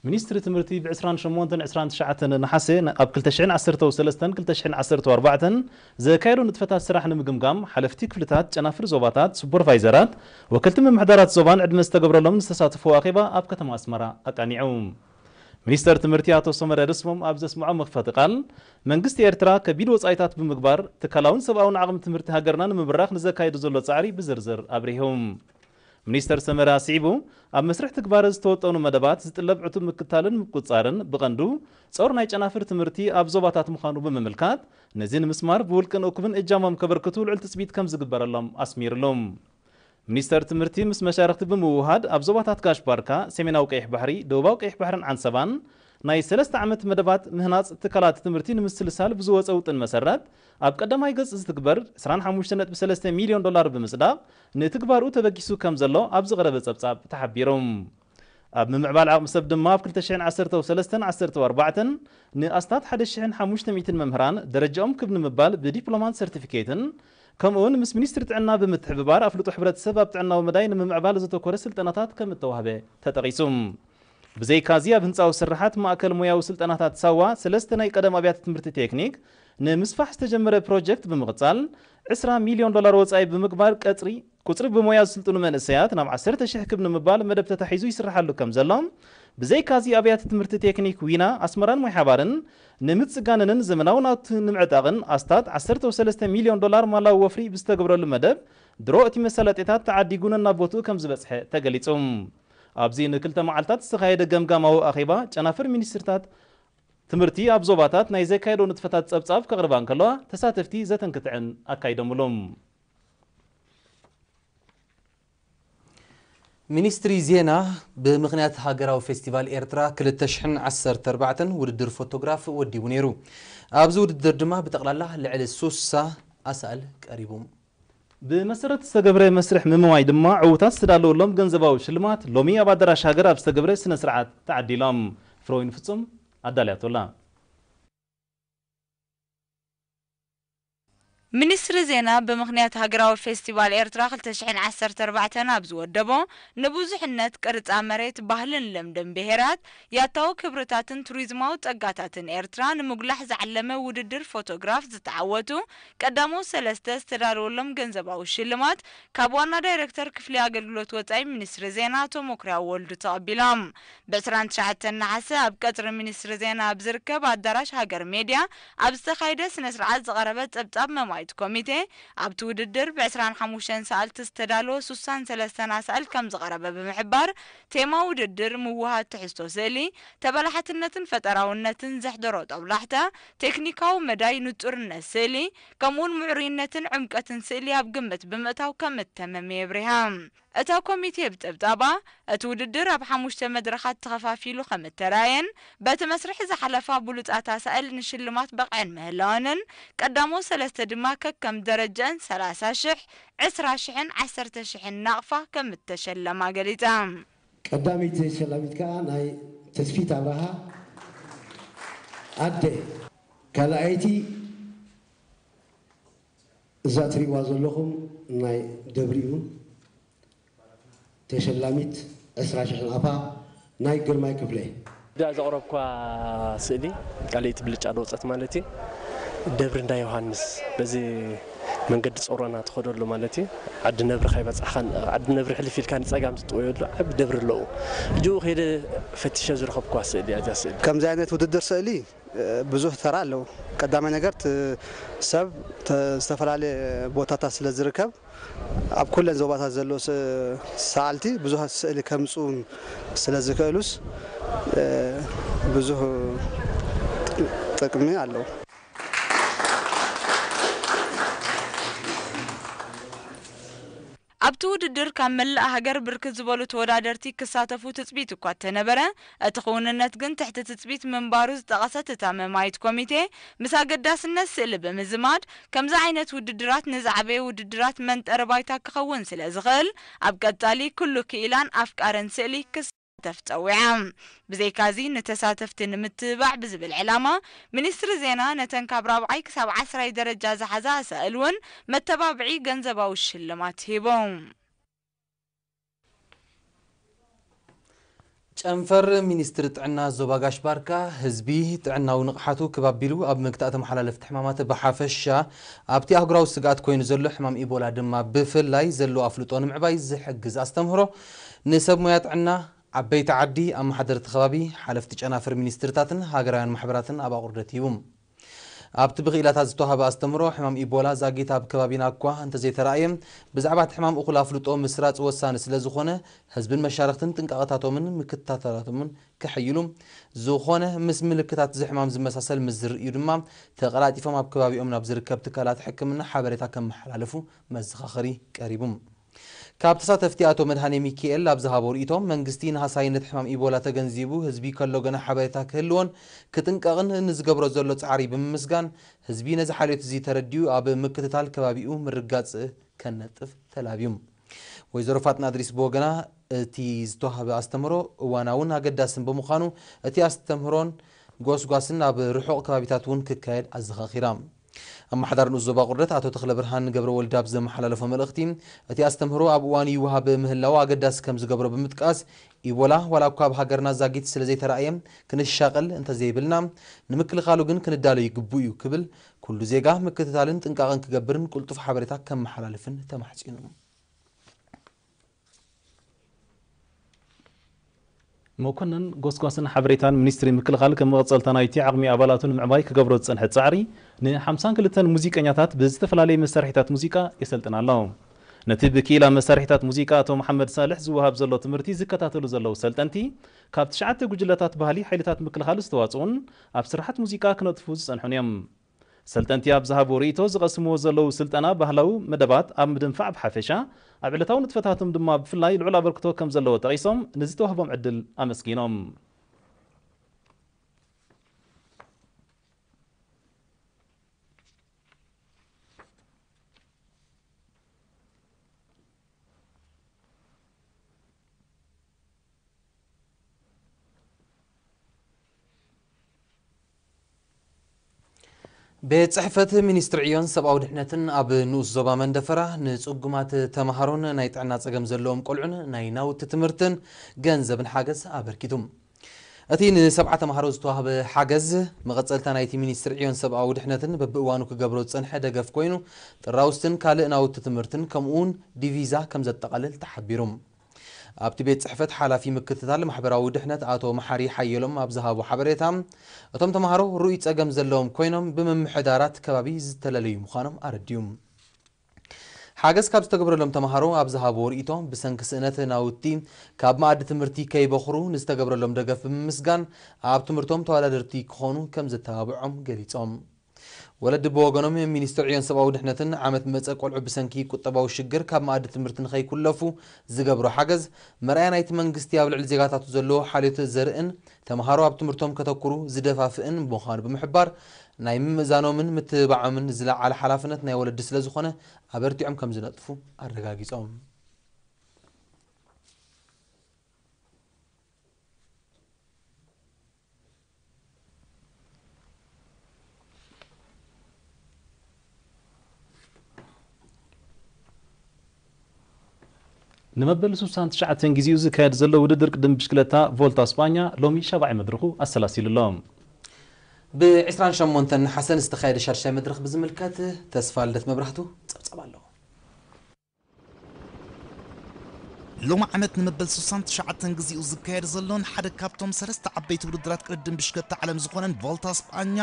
ሚኒስትሪ ትምህርቲ ብ ዕስራን ሸሞንተን ዕስራን ትሽዓተን ነሓሰ ኣብ ክልተ ሽሕን ዓሰርተው ሰለስተን ክልተ ሽሕን ዓሰርተው ኣርባዕተን ዘካየዶ ንጥፈታት ስራሕ ንምግምጋም ሓለፍቲ ክፍልታት፣ ጨናፍር ዞባታት፣ ሱፐርቫይዘራት፣ ወከልቲ ምምሕዳራት ዞባን ዕድመ ዝተገብረሎም ዝተሳተፍዎ ኣኼባ ኣብ ከተማ ኣስመራ ኣቃኒዑ። ሚኒስተር ትምህርቲ ኣቶ ሰመረ ደስሞም ኣብ ዘስምዖ መኽፈቲ ቃል፣ መንግስቲ ኤርትራ ከቢድ ወጻኢታት ብምግባር ትካላውን ሰብኣውን ዓቕሚ ትምህርቲ ሃገርና ንምብራኽ ንዘካየዶ ዘሎ ጻዕሪ ብዝርዝር ኣብሪሁ። ሚኒስተር ሰመረ ኣስዒቡ፣ ኣብ መስርሕ ትግባረ ዝተወጠኑ መደባት ዝጥለብ ዕቱብ ምክትታልን ምቁጽጻርን ብቐንዱ ጾር ናይ ጨናፍር ትምህርቲ ኣብ ዞባታት ምዃኑ ብምምልካት፣ ነዚ ንምስማር ብውልቅን እኩብን እጃሞም ከበርክቱ ልዑል ትጽቢት ከም ዝግበረሎም ኣስሚርሉ። ሚኒስተር ትምህርቲ ምስ መሻርኽቲ ብምውህሃድ ኣብ ዞባታት ጋሽ ባርካ፣ ሰሜናዊ ቀይሕ ባሕሪ፣ ደቡባዊ ቀይሕ ባሕርን ዓንሰባን ናይ ሰለስተ ዓመት መደባት ምህናጽ ትካላት ትምህርቲ ንምስልሳል ብዝወጸ ውጥን መሰረት ኣብ ቀዳማይ ገጽ ዝትግበር ዕስራን ሓሙሽተ ነጥቢ ሰለስተ ሚልዮን ዶላር ብምጽዳቕ ንትግባርኡ ተበጊሱ ከም ዘሎ ኣብ ዝቐረበ ጸብጻብ ተሓቢሩ። ኣብ ምምዕባል ዓቕሚ ሰብ ድማ ኣብ ክልተ ሽሕን ዓሰርተው ሰለስተን ዓሰርተው ኣርባዕተን ንኣስታት ሓደ ሽሕን ሓሙሽተ ሚእትን መምህራን ደረጃኦም ክብ ንምባል ብዲፕሎማን ሰርቲፊኬትን ከምኡውን ምስ ሚኒስትሪ ጥዕና ብምትሕብባር ኣፍልጦ ሕብረተሰብ ኣብ ጥዕናዊ መዳይ ንምምዕባል ዘተኮረ ስልጠናታት ከም እተዋህበ ተጠቒሱ። ብዘይካዚ ኣብ ህንፃዊ ስርሓት ማእከል ሞያዊ ስልጠናታት ሳዋ ሰለስተ ናይ ቀደም ኣብያተ ትምህርቲ ቴክኒክ ንምስፋሕ ዝተጀመረ ፕሮጀክት ብምቕጻል ዕስራ ሚልዮን ዶላር ወጻኢ ብምግባር ቀጽሪ ቁጽሪ ብሞያ ዝስልጥኑ መንእሰያት ናብ ዓሰርተ ሽሕ ክብ ንምባል መደብ ተታሒዙ ይስርሓሉ ከም ዘሎ፣ ብዘይካዚ ኣብያተ ትምህርቲ ቴክኒክ ዊና ኣስመራን ሞይ ሓባርን ንምጽጋንንን ዘመናዊ ናውቲ ንምዕጣቕን ኣስታት ዓሰርተ ሰለስተ ሚልዮን ዶላር ማላዊ ወፍሪ ብዝተገብረሉ መደብ ድሮ እቲ መሳለጥታት ተዓዲጉ ነናብ ቦትኡ ከም ዝበጽሐ ተገሊጹ። ኣብዚ ንክልተ መዓልታት ዝተኻየደ ገምጋማዊ ኣኼባ ጨናፍር ሚኒስትርታት ትምህርቲ ኣብ ዞባታት ናይ ዘካየዶ ንጥፈታት ጸብጻብ ከቕርባ እንከለዋ ተሳተፍቲ ዘተን ክትዕን ኣካይዶምሎም። ሚኒስትሪ ዜና ብምኽንያት ሃገራዊ ፌስቲቫል ኤርትራ ክልተ ሽሕን ዓሰርተ ኣርባዕተን ውድድር ፎቶግራፍ ወዲቡ ነይሩ። ኣብዚ ውድድር ድማ ብጠቕላላ ልዕሊ ሱሳ ኣሳእል ቀሪቡ። ብመሰረት ዝተገብረ መስርሕ ምምዋይ ድማ ዕዉታት ዝተዳለወሎም ገንዘባዊ ሽልማት ሎሚ ኣብ ኣዳራሽ ሃገር ኣብ ዝተገብረ ስነ ስርዓት ተዓዲሎም። ፍሮይን ፍጹም ኣዳልያቶላ። ሚኒስትሪ ዜና ብምኽንያት ሃገራዊ ፌስቲቫል ኤርትራ ክልተ ሽሕን ዓሰርተ ኣርባዕተን ኣብ ዝወደቦ ንብዙሕነት ቅርጻ መሬት ባህልን ልምድን ብሄራት ያታዊ ክብርታትን ቱሪዝማዊ ጸጋታትን ኤርትራ ንምጉላሕ ዝዓለመ ውድድር ፎቶግራፍ ዝተዓወቱ ቀዳሞት ሰለስተ ዝተዳለወሎም ገንዘባዊ ሽልማት ካብ ዋና ዳይሬክተር ክፍሊ ኣገልግሎት ወጻኢ ሚኒስትሪ ዜና ኣቶ መኩርያው ወልዱ ተቐቢሎም። ብ ዕስራን ትሽዓተን ነሓሰ ኣብ ቀጽሪ ሚኒስትሪ ዜና ኣብ ዝርከብ ኣዳራሽ ሃገር ሜድያ ኣብ ዝተኻየደ ስነ ስርዓት ዝቐረበ ጸብጻብ መማይት ኮሚቴ፣ ኣብቲ ውድድር ብ ዕስራን ሓሙሽተን ሰኣልቲ ዝተዳለወ ሱሳን ሰለስተን ኣሳእል ከም ዝቐረበ ብምሕባር፣ ቴማ ውድድር ምውሃድ ትሕዝቶ ስእሊ፣ ተበላሓትነትን ፈጠራውነትን ዘሕደሮ ጦብላሕታ፣ ቴክኒካዊ መዳይ ንጹርነት ስእሊ፣ ከምኡውን ምዕሩይነትን ዕምቀትን ስእሊ ኣብ ግምት ብምእታው ከም እተመመ የብሪሃ። እታ ኮሚቴ ብጸብጻባ፣ እቲ ውድድር ኣብ ሓሙሽተ መድረኻት ተኸፋፊሉ ከም እተራእየን፣ በቲ መስርሕ ዝሓለፋ ብሉጻት ኣሳእል ንሽልማት በቕዐን ምህላወንን፣ ቀዳሞት ሰለስተ ድማ ከከም ደረጃኣን ሰላሳ ሽሕ፣ ዕስራ ሽሕን ዓሰርተ ሽሕን ናቕፋ ከም እተሸለማ ገሊጻ። ቀዳመይቲ ተሸላሚት ከኣ ናይ ተስፊት ኣብርሃ ኣደ፣ ካልኣይቲ እዛ ትሪእዋ ዘለኹም ናይ ደብሪኡ ተሸላሚት ዕስራ ሽሕ ናቕፋ ናይ ግርማይ ክፍለ። እዛ ዘቕረብኳ ስእሊ ካልኣይቲ ብልጫ ዝወጸት ማለት እዩ። ደብሪ እንዳ ዮሃንስ በዚ መንገዲ ጾሮና ትኸደሉ ማለት እዩ። ዓዲ ነብሪ ከይበጻሕካን ዓዲ ነብሪ ሕልፍ ኢልካ ንጸጋም ትጥወየሉ ዓቢ ደብሪ ኣለዎ። እጅኡ ከይደ ፈቲሸ ዝረኸብኳ ስእሊ እያ እዛ ስእሊ። ከምዚ ዓይነት ውድድር ስእሊ ብዙሕ ተራ ኣለዎ። ቀዳማይ ነገር እቲ ሰብ ተ-፣ ዝተፈላለየ ቦታታት ስለ ዝርከብ ኣብ ኩለን ዞባታት ዘለዉ ስ-፣ ሰኣልቲ ብዙሕ ስእሊ ከምጽኡ ስለ ዝኽእሉስ፣ እ፣ ብዙሕ ጥቕሚ ኣለዎ። ኣብቲ ውድድር ካብ መላእ ሃገር ብርክት ዝበሉ ተወዳደርቲ ክሳተፉ ትጽቢት እኳ እንተነበረ፣ እቲ ክውንነት ግን ትሕቲ ትጽቢት ምንባሩ ዝጠቐሰት እታ መማይት ኮሚቴ፣ ምስ ኣገዳስነት ስእሊ ብምዝማድ፣ ከምዚ ዓይነት ውድድራት ንዝዓበየ ውድድራት መንጠሪ ባይታ ክኸውን ስለ ዝኽእል፣ ኣብ ቀጻሊ ኩሉ ክኢላን ኣፍቃርን ስእሊ ክሳተፍ ጸዊዓ። ብዘይካዚ፣ ንተሳተፍቲ ንምትብባዕ ብዝብል ዕላማ፣ ሚኒስትሪ ዜና ነተን ካብ ራብዓይ ክሳብ ዓስራይ ደረጃ ዝሓዛ ኣሳእል እውን መተባብዒ ገንዘባዊ ሽልማት ሂቡ። ጨንፈር ሚኒስትሪ ጥዕና ዞባ ጋሽ ባርካ፣ ህዝቢ ጥዕናዊ ንቕሓቱ ክብ ኣቢሉ ኣብ ምግታእ ተመሓላለፍቲ ሕማማት ብሓፈሻ፣ ኣብቲ ኣህጉራዊ ስግኣት ኮይኑ ዘሎ ሕማም ኢቦላ ድማ ብፍላይ ዘለዎ ኣፍልጦ ንምዕባይ ዝሕግዝ ኣስተምህሮ ንሰብ ሞያ ጥዕና፣ ዓበይቲ ዓዲ፣ ኣመሓደርቲ ከባቢ፣ ሓለፍቲ ጨናፍር ሚኒስትርታትን ሃገራውያን ማሕበራትን ኣብ ኣቑርደት ሂቡ። ኣብቲ ብክኢላታት ዝተዋህበ ኣስተምህሮ፣ ሕማም ኢቦላ ዛጊት ኣብ ከባቢና እኳ እንተዘይተራእየ፣ ብዛዕባ እቲ ሕማም እኹል ኣፍልጦ ምስራጽ ወሳኒ ስለ ዝኾነ፣ ህዝብን መሻርኽትን ጥንቃቐታቶምን ምክትታላቶምን ከሐይሉ፣ ዝኾነ ምስ ምልክታት እዚ ሕማም ዝመሳሰል ምስ ዝርእዩ ድማ፣ ተቐላጢፎም ኣብ ከባቢኦም ናብ ዝርከብ ትካላት ሕክምና ሓበሬታ ከመሓላልፉ መዘኻኸሪ ቀሪቡ። ካብ ተሳተፍቲ ኣቶ መድሃኔ ሚኪኤል ኣብ ዝሃቦ ርእይቶ፣ መንግስቲ ንሃሳይነት ሕማም ኢቦላ ተገንዚቡ፣ ህዝቢ ከሎ ገና ሓበሬታ ክህልዎን ክጥንቀቕን ንዝገብሮ ዘሎ ጻዕሪ ብምምስጋን፣ ህዝቢ ነዚ ሓልዮት እዚ ተረዲኡ ኣብ ምክትታል ከባቢኡ ምርጋጽ ከነጥፍ ተላብዩ። ወይዘሮ ፋጥና እድሪስ ብወገና፣ እቲ ዝተዋህበ ኣስተምህሮ እዋናውን ኣገዳስን ብምዃኑ፣ እቲ ኣስተምህሮን ጎስጓስን ኣብ ርሑቕ ከባቢታት እውን ክካየድ ኣዘኻኺራ። ኣመሓዳሪ ንኡስ ዞባ ቁርደት ኣቶ ተኽለ ብርሃን ገብረ ወልድ ኣብ ዘመሓላለፎ መልእኽቲ፣ እቲ ኣስተምህሮ ኣብ እዋኑ ይወሃብ ምህላው ኣገዳሲ ከም ዝገብሮ ብምጥቃስ፣ ኢቦላ ዋላ እኳ ኣብ ሃገርና ዛጊት ስለ ዘይተራእየ ክንሻቐል እንተዘይብልና፣ ንምክልኻሉ ግን ክንዳሎ ይግብኡ እዩ ክብል፣ ኩሉ ዜጋ ምክትታልን ጥንቃቐን ክገብርን ቅልጡፍ ሓበሬታ ከመሓላልፍን ተማሕጺኑ። መኮንን ጎስጓስን ሓበሬታን ሚኒስትሪ ምክልኻል፣ ከም መቐጸልታ ናይቲ ዓቕሚ ኣባላቱ ንምዕባይ ክገብሮ ዝጸንሐ ጻዕሪ፣ ን ሓምሳን ክልተን ሙዚቀኛታት ብዝተፈላለየ መሳርሒታት ሙዚቃ የሰልጥን ኣሎ። ነቲ ብክኢላ መሳርሒታት ሙዚቃ ኣቶ መሓመድ ሳልሕ ዝወሃብ ዘሎ ትምህርቲ ዝከታተሉ ዘለዉ ሰልጠንቲ፣ ካብ ትሽዓተ ጉጅለታት ባህሊ ሓይልታት ምክልኻል ዝተዋጽኡን ኣብ ስራሓት ሙዚቃ ክነጥፉ ዝጸንሑን እዮም። ሰልጠንቲ ኣብ ዝሃብዎ ርእይቶ፣ ዝቐስምዎ ዘለዉ ስልጠና ባህላዊ መደባት ኣብ ምድንፋዕ ብሓፈሻ፣ ኣብ ዕለታዊ ንጥፈታቶም ድማ ብፍላይ ልዑል ኣበርክቶ ከም ዘለዎ ጠቒሶም፣ ንዝተዋህቦም ዕድል ኣመስጊኖም። ቤት ጽሕፈት ሚኒስትሪ ዕዮን ሰብኣዊ ድሕነትን ኣብ ንኡስ ዞባ መንደፈራ ንጽጉማት ተመሃሮን ናይ ጥዕና ጸገም ዘለዎም ቆልዑን ናይ ናውቲ ትምህርትን ገንዘብን ሓገዝ ኣበርኪቱ። እቲ ንሰብዓ ተመሃሮ ዝተዋህበ ሓገዝ፣ መቐጸልታ ናይቲ ሚኒስትሪ ዕዮን ሰብኣዊ ድሕነትን በብእዋኑ ክገብሮ ዝጸንሐ ደገፍ ኮይኑ፣ ጥራውስትን ካልእ ናውቲ ትምህርትን ከምኡውን ዲቪዛ ከም ዘጠቓልል ተሓቢሩ። ኣብቲ ቤት ጽሕፈት ሓላፊ ምክትታል ማሕበራዊ ድሕነት ኣቶ መሓሪ ሓየሎም ኣብ ዝሃቦ ሓበሬታ፣ እቶም ተምሃሮ ርኡይ ጸገም ዘለዎም ኮይኖም፣ ብምምሕዳራት ከባቢ ዝተለለዩ ምዃኖም ኣረድዩ። ሓገዝ ካብ ዝተገብረሎም ተምሃሮ ኣብ ዝሃብዎ ርእይቶ፣ ብሰንኪ ስእነት ናውቲ ካብ መኣዲ ትምህርቲ ከይበኹሩ ንዝተገብረሎም ደገፍ ብምምስጋን፣ ኣብ ትምህርቶም ተወዳደርቲ ክኾኑ ከም ዘተባብዖም ገሊጾም። ወለዲ ብወገኖም፣ ሚኒስትሪ ዕዮን ሰብኣዊ ድሕነትን ዓመት መጸ ቆልዑ ብሰንኪ ቁጠባዊ ሽግር ካብ መኣዲ ትምህርቲ ንኸይኩለፉ ዝገብሮ ሓገዝ፣ መርኣያ ናይቲ መንግስቲ ኣብ ልዕሊ ዜጋታቱ ዘለዎ ሓልዮት ዘርእን ተምሃሮ ኣብ ትምህርቶም ከተኩሩ ዝደፋፍእን ምዃኑ ብምሕባር፣ ናይ ምምእዛኖምን ምትብባዖምን ዝለዓለ ሓላፍነት ናይ ወለዲ ስለ ዝኾነ፣ ኣበርቲዖም ከም ዝነጥፉ ኣረጋጊጾም። ንመበል ስሳን ትሽዓተን ግዜኡ ዝካየድ ዘሎ ውድድር ቅድም ብሽክለታ ቮልታ ስጳኛ ሎሚ ሻብዓይ መድረኹ ኣሰላሲሉ ኣሎ። ብ28 ነሓሰ ዝተኻየደ ሻድሻይ መድረኽ ብዝምልከት ተስፋ ልደት መብራህቱ ጸብጸብ ኣለዎ። ሎሚ ዓመት ንመበል ስሳን ትሽዓተን ግዜኡ ዝካየድ ዘሎን ሓደ ካብቶም ሰለስተ ዓበይቲ ውድድራት ቅድድም ብሽክለታ ዓለም ዝኾነን ቮልታ ስጳኛ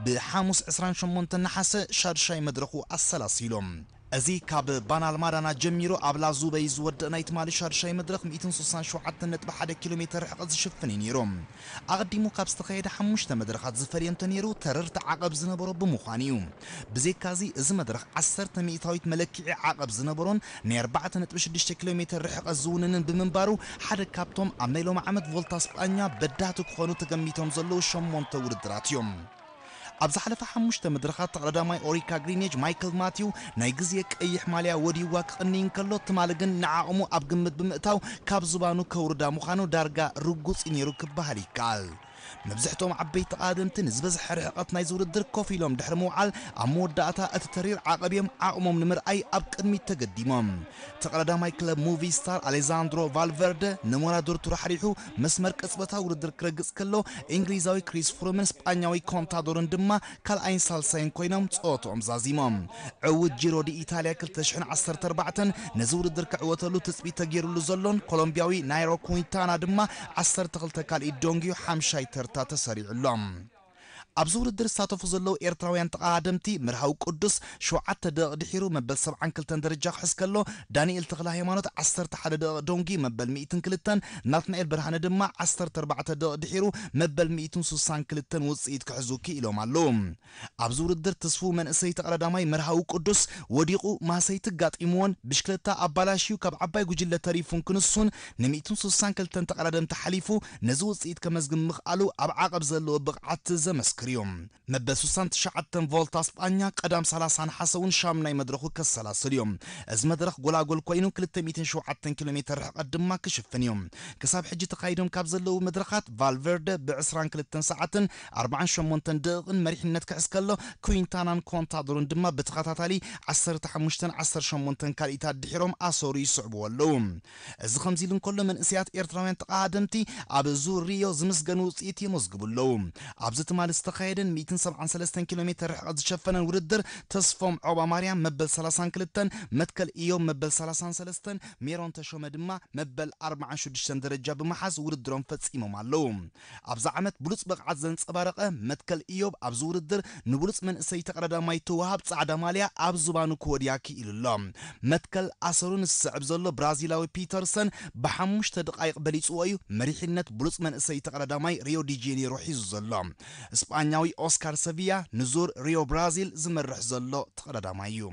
ብሓሙስ ዕስራን ሸሞንተን ነሓሰ ሻድሻይ መድረኹ ኣሰላሲሎም። እዚ ካብ ባናልማዳና ጀሚሩ ኣብ ላዙበይ ዝወደእ ናይ ትማሊ ሻድሻይ መድረኽ ሚእትን ስሳን ሸውዓተን ነጥቢ ሓደ ኪሎ ሜተር ርሕቐት ዝሽፍን እዩ ነይሩ። ኣቐዲሙ ካብ ዝተኻየደ ሓሙሽተ መድረኻት ዝፈልዮ እንተነይሩ፣ ተረርቲ ዓቐብ ዝነበሮ ብምዃኑ እዩ። ብዘይካዚ፣ እዚ መድረኽ ዓሰርተ ሚእታዊት መለክዒ ዓቐብ ዝነበሮን ናይ ኣርባዕተ ነጥቢ ሽዱሽተ ኪሎ ሜተር ርሕቐት ዝውንንን ብምንባሩ፣ ሓደ ካብቶም ኣብ ናይ ሎሚ ዓመት ቮልታ ስጳኛ በዳህቲ ክኾኑ ተገሚቶም ዘለዉ ሸሞንተ ውድድራት እዮም። ኣብ ዝሓለፈ ሓሙሽተ መድረኻት፣ ተቐዳዳማይ ኦሪካ ግሪኔጅ ማይክል ማቲው ናይ ግዜ ቀይሕ ማልያ ወዲዋ ክቕንይ እንከሎ፣ ትማሊ ግን ንዓቕሙ ኣብ ግምት ብምእታው ካብ ዝባኑ ከውርዳ ምዃኑ ዳርጋ ርጉጽ እዩ ነይሩ ክበሃል ይከኣል። መብዝሕቶም ዓበይቲ ተቓደምቲ ንዝበዝሐ ርሕቐት ናይዚ ውድድር ኮፍ ኢሎም ድሕሪ ምውዓል፣ ኣብ መወዳእታ እቲ ተሪር ዓቐብ እዮም ዓቕሞም ንምርኣይ ኣብ ቅድሚት ተገዲሞም። ተቐዳዳማይ ክለብ ሙቪስታር ኣሌዛንድሮ ቫልቨርደ ንሞራዶር ቱር ሓሪሑ መስመር ቅጽበታዊ ውድድር ክረግጽ ከሎ፣ እንግሊዛዊ ክሪስ ፍሩምን ስጳኛዊ ኮንታዶርን ድማ ካልኣይን ሳልሳይን ኮይኖም ጸወትኦም ዛዚሞም። ዕዉት ጂሮ ዲ ኢታልያ ክልተ ሽሕን ዓሰርተ ኣርባዕተን ነዚ ውድድር ክዕወተሉ ትጽቢት ተገይሩሉ ዘሎን ኮሎምቢያዊ ናይሮ ኩንታና ድማ ዓሰርተ ክልተ ካልኢት ዶንግዩ ሓምሻይ ተርታ ተሰሪዑ ኣሎ። ኣብዚ ውድድር ዝሳተፉ ዘለዉ ኤርትራውያን ተቐዳደምቲ፣ መርሃዊ ቅዱስ ሸውዓተ ደቂቕ ድሒሩ መበል ሰብዓን ክልተን ደረጃ ክሕዝ ከሎ፣ ዳንኤል ተኽለ ሃይማኖት ዓሰርተ ሓደ ደቂቕ ዶንጊ መበል ሚእትን ክልተን፣ ናትናኤል ብርሃነ ድማ ዓሰርተ ኣርባዕተ ደቂቕ ድሒሩ መበል ሚእትን ስሳን ክልተን ውጽኢት ክሕዙ ክኢሎም ኣለዉ። ኣብዚ ውድድር ትስፉው መንእሰይ ተቐዳዳማይ መርሃዊ ቅዱስ ወዲቑ ማሰይቲ ኣጋጢምዎን ብሽክለታ ኣባላሽዩ ካብ ዓባይ ጉጅለ ተሪፉን ክንሱን ን ሚእትን ስሳን ክልተን ተቐዳደምቲ ሓሊፉ ነዚ ውጽኢት ከመዝግብ ምኽኣሉ ኣብ ዓቐብ ዘለዎ ብቕዓት ዘመስክር እዩ። መበል ስሳን ትሽዓተን ቮልታ ስጳኛ ቀዳም ሰላሳን ሓሰውን ሻምናይ መድረኹ ከሰላስል እዩ። እዚ መድረኽ ጎላጎል ኮይኑ ክልተ ሚእትን ሸውዓተን ኪሎ ሜተር ርሕቐት ድማ ክሽፍን እዩ። ክሳብ ሕጂ ተኻይዶም ካብ ዘለዉ መድረኻት ቫልቨርደ ብ ዕስራን ክልተን ሰዓትን ኣርባዓን ሸሞንተን ደቂቕን መሪሕነት ክሕዝ ከሎ፣ ኩንታናን ኮንታዶርን ድማ ብተኸታታሊ ዓሰርተ ሓሙሽተን ዓሰርተ ሸሞንተን ካልኢታት ድሒሮም ኣሰሩ ይስዕብዎ ኣለዉ። እዚ ከምዚ ኢሉ እንከሎ፣ መንእሰያት ኤርትራውያን ተቐዳደምቲ ኣብ ዙር ሪዮ ዝምስገኑ ውጽኢት የመዝግቡ ኣለዉ። ኣብዚ ትማሊ ዝተኻየደን ሚእትን ሰብዓን ሰለስተን ኪሎ ሜተር ርሕቐት ዝሸፈነን ውድድር፣ ተስፎም ዖባ ማርያም መበል ሰላሳን ክልተን፣ መትከል ኢዮብ መበል ሰላሳን ሰለስተን፣ ሜሮን ተሾመ ድማ መበል ኣርባዓን ሽዱሽተን ደረጃ ብምሓዝ ውድድሮም ፈጺሞም ኣለዉ። ኣብዚ ዓመት ብሉጽ ብቕዓት ዘንጸባረቐ መትከል ኢዮብ ኣብዚ ውድድር ንብሉጽ መንእሰይ ተቐዳዳማይ ተወሃብ ጻዕዳ ማልያ ኣብ ዝባኑ ክወድያ ክኢሉ ኣሎ። መትከል ኣሰሩ ንዝስዕብ ዘሎ ብራዚላዊ ፒተርሰን ብሓሙሽተ ደቓይቕ በሊጽዎ እዩ መሪሕነት ብሉጽ መንእሰይ ተቐዳዳማይ ሪዮ ዲ ጄኔሮ ሒዙ ዘሎ። እስጳኛዊ ኦስካር ሰቪያ ንዙር ሪዮ ብራዚል ዝመርሕ ዘሎ ተቐዳዳማይ እዩ።